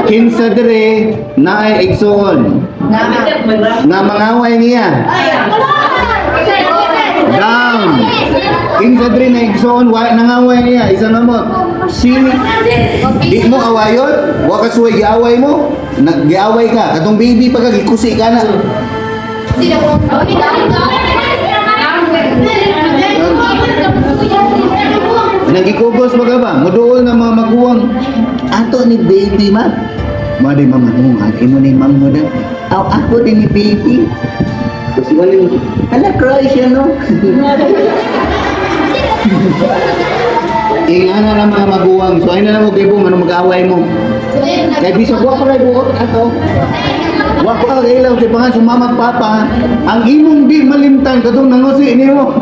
Kinsa dire naay igsuon nga mangaway niya? Down. Kinsa dire na igsuon wa nangaway niya? Isa nga mo. Si di mo awayon, wa ka suway giaway mo. Naggiaway ka katong baby pa ka, gikusi ka na. Nagikugos ba ka ba? Muduol na mga maguwang. Ato ni baby ma. Mga di mama mo, at imo ni mang mo na. Aw, ako din ni baby. Kasi wala yung, hala, cry siya, no? Ingana na mga maguwang. So, ay na lang mo kay ano mag-away mo. Kay bisag wa ko ray buot ato. Wa ko kailaw kay pangan sa mama at papa. Ang imong di malimtan katong nangusi nimo.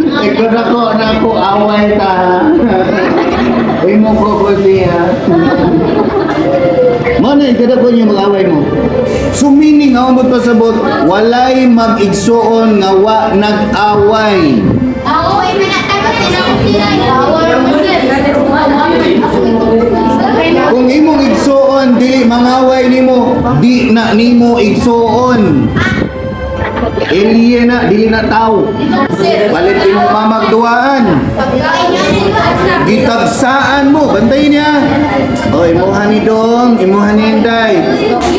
Ikaw na ko na ko away ta. Imo ko ko siya. Mo na ikada ko niya mag-away mo. So meaning ang mo pasabot, walay mag-igsuon nga wa nag-away. Kung imong igsuon dili mangaway nimo, di na nimo igsuon. Alien na, dili na tao. Palit imong mamagduaan. Gitagsaan mo, bantay niya. O, imuha ni Dong, imuha ni Inday.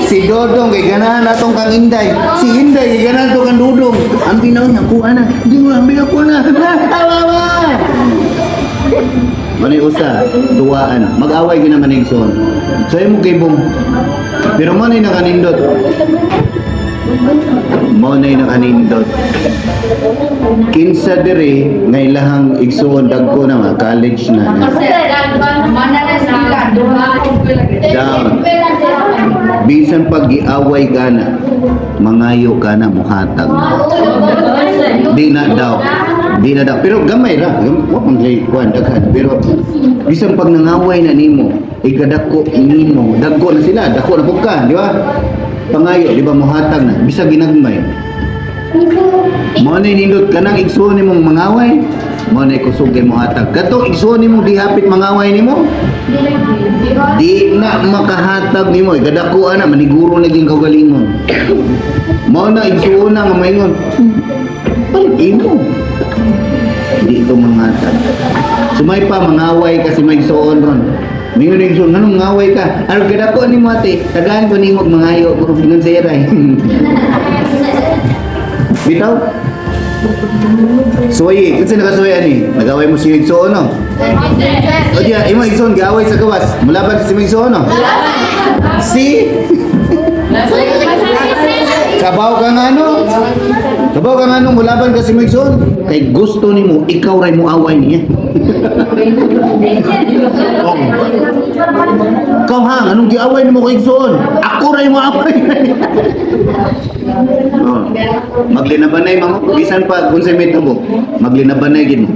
Si Dodong, kay ganahan atong kang Inday. Si Inday, kay ganahan to kang Dudong. Ang pinaw niya, kuha na. Hindi mo, ambil ako na. Mama! Manay usa, duwaan. Mag-away gina man igsoon. So imo kay Bong. Pero mo na'y nakanindot. Mo na'y nakanindot. Kinsa diri nga ilahang igsuon dagko na nga college na. Down. Bisan pag giaway ka na, mangayo ka na, muhatag. Di na daw. Di na daw. Pero gamay ra. Wa man jay kuan daghan. Pero bisan pag nangaway na nimo, ikadako nimo, dagko na sila, dako na pud ka, di ba? Pangayo, di ba, muhatag na, bisag ginagmay. Mo na nindot kanang igsuon nimong mangaway, mo na kusog kay muhatag. Katong igsuon nimong di hapit mangaway nimo, di na makahatag nimo, ikadako ana maniguro na gyud kaugalingon. Mo na igsuon na nga maingon. Palit imo. Di ito manghatag. Sumay pa mangaway kasi may igsuon ron. Mingon yung igsuon, nganong mangaway ka? Aron kadako nimo ate, tagaan ko nimo og mangayo ko ingon sa iray. Bitaw? Suwayi, kasi nakasuway ani. Nagaway mo si igsuon, no? O diya, imo igsuon giaway sa gawas. Mulaban sa si igsuon, no? Si Kabaw ka nga no? Kabaw ka nga no, mulaban ka si Migson? Kay gusto nimo, ikaw ray mo away niya. Oh. Ikaw ha, anong giaway nimo kay Igsoon? Ako ray mo away. Oh. Maglinabanay mamo, bisan pa kung sa may tabo, maglinabanay gid mo.